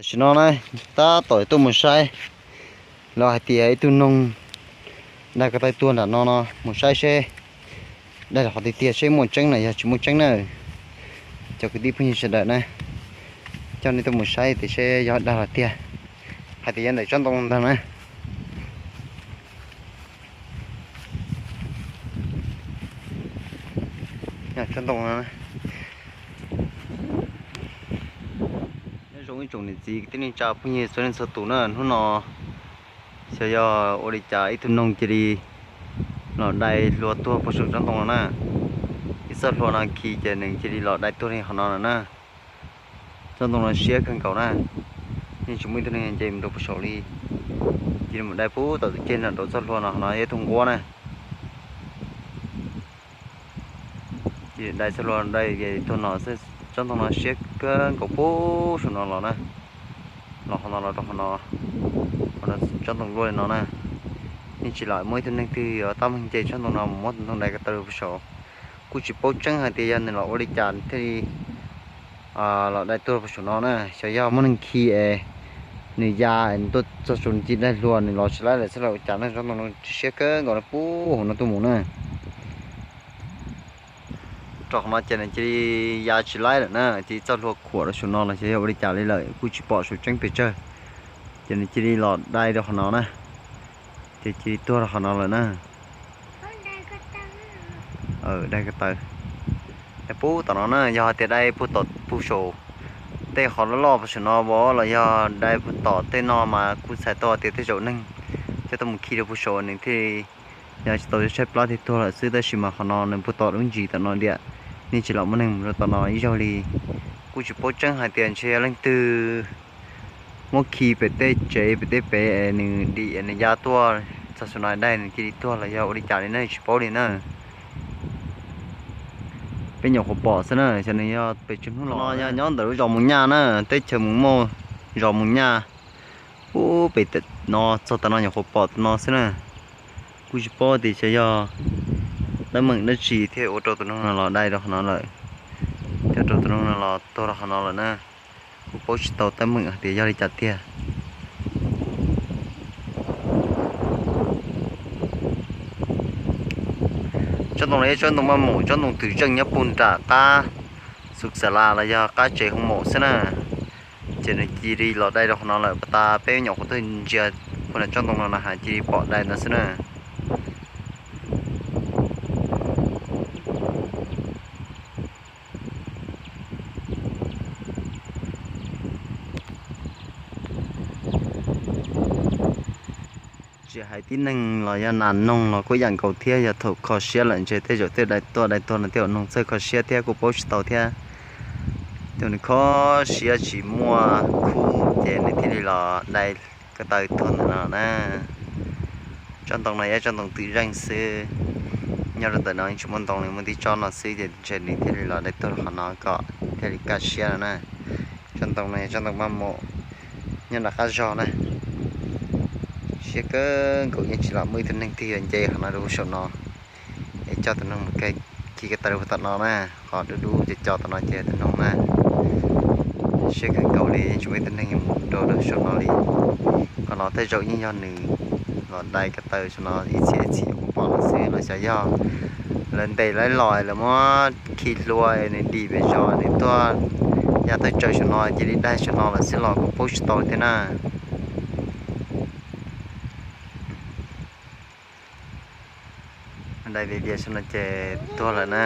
Tam sim no na, tab tom tuaj mus saib, los hais tias ib tug noog daig ko taw tuag nram no no, mus saib seb daig los qhov tiag tiag seb muaj tseeb los yog tsis muaj tseeb na. Cov kwv tij phooj ywg sawv daws na, coj nej tuaj mus saib tias seb yog daig los tiag, hais tias yog ntawm tsob ntoo ntag na. Tsob ntoo no. Nyob zoo ib tsoom niam txiv kwv tij neej tsa phooj ywg txhua leej txhua tus na, hnub no xyov yog ua li cas ib tug noog cia li los dai hlua tuag puag saum tsob ntoo no na. Ib txoj hlua no khi ces nws cia li los dai tuag li qhov no lawm na. Tsob ntoo no siab kawg nkaus na, yeej tsis muaj ib tug neeg nce mus rau puag saum li. Cia li mus dai puag tom tus ceg nram nraum txoj hlua no, qhov no yog ib tug nquab na. Cia li dai txoj hlua dai tuag no xwb, tsob ntoo no siab kawg nkaus puag saum no los na. Los qhov no los rau qhov no, qhov no tsob ntoo luaj li no na. Yeej tsis lam muaj ib tug neeg twg yuav tab meeg nce tsob ntoo no mus muab tus ntoo dai ko taw puag saum. Kuj tsis paub tseeb hais tias yog nws los ua li cas thiaj li los dai tuag puag saum no na. Xyov yog muaj neeg khi es nws ya es nws tuaj txog saum nws cia li dai hlua nws los tsis laib lawm xwb los ua cas na, tsob ntoo no siab kawg nkaus no puag hauv no tuaj mus na. Rau qhov no ces nws cia li ya tsis laib lawm na, cia li txoj hlua khuam rau saum no los xyov yog ua li cas li lawm kuj tsis pom saum tseeb pes tsawg. Ces nws cia li los dai rau qhov no na, ces cia li tuag rau qhov no lawm na. Dai ko taw, dai puag tom no na, yog hais tias dai puag tom puag saum tej qhov loj loj puag saum no vov los yog dai puag tom tej no mas kuj txhais tau tias tej zaum neeg coj tuaj mus khi rau puag saum nws thiaj li, yog tsis tau tshaib plab thiaj tuag lawm xwb, tab sis mas qhov no nws puag tom lub ntsis tom no tiag, yeej tsis lam muaj neeg mus rau tom no ib zaug li. Kuj tsis paub tseeb hais tias ntshe yog leej twg muab khi pem tej tsev pem tej pem es nws dim es nws ya tuaj txog saum no dai nws cia li tuag los yog ua li cas li na, tsis paub li na. Peb nyuam qhuav pom xwb na, xyov nws yog pes tsawg hnub los no. Yog nyob ntawm lub zos Mus Nyaj na, teb chaws Mus Mauj, zos Mus Nyaj. Ub, pem no txog tam no nyuam qhuav pom tam no xwb na. Kuj tsis paub tias xyov yog teeb meem dab tsi thiaj ua rau tus noog no los dai rau qhov no lawm, thiaj ua rau tus noog no los tuag rau qhov no lawm na. Kuj paub tsis tau teeb meem hais tias yog li cas tiag. Tsob ntoo no yog tsob ntoo maj mum, tsob ntoo twm zeej nyob puag nram qab Xus Xas Las los yog qab tsev Hoo Maum xwb na. Ces nws cia li los dai rau qhov no lawm, pas tas peb nyuam qhuav tuaj ntsia puag nram tsob ntoo no na has cia li pom dai no xwb na. Tsis hais tib neeg los yog nas noog los kuj yam nkaus thiab, yog thaum kho siab lawm ntshe tej zaum thiaj dai tuag, dai tuag no thiaj ua noog txawj kho siab thiab kuj paub tsis tau thiab. Tus nws kho siab tsis muaj khub ces nws thiaj li los dai ko taw tuag ntawm no na. Tsob ntoo no yog tsob ntoo twm zeej xwb, nyob rau ntawm no yeej tsis muaj ntoo li, muaj tib tsob no xwb ces ntshe nws thiaj li los dai tuag rau qhov no kom thiaj li kaj siab no na. Tsob ntoo no yog tsob ntoo maj mum nyob nram qab zog na. Siab kawg nkaus yeej tsis lam muaj ib tug neeg twg yuav nce qhov no rau puag saum no es coj tus noog mus khi ko taw rau puag tom no na. Qhov dub dub cov cov tom no ces tus noog na. Siab kawg nkaus li yeej tsis muaj ib tug neeg yuav mus rau rau saum no li. Qhov no tej zaum yeej yog nws los dai ko taw saum no ib txhia ib txhia kuv pom no xwb los xyov yog lawv ntes lawv los lawv muab khi hlua es nws dim pem zos nws tuaj ya tuaj tsaws saum no cia li dai saum no lawm xwb los kuj paub tsis tau thiab na. Dai vias vias saum no ces tuag lawm na.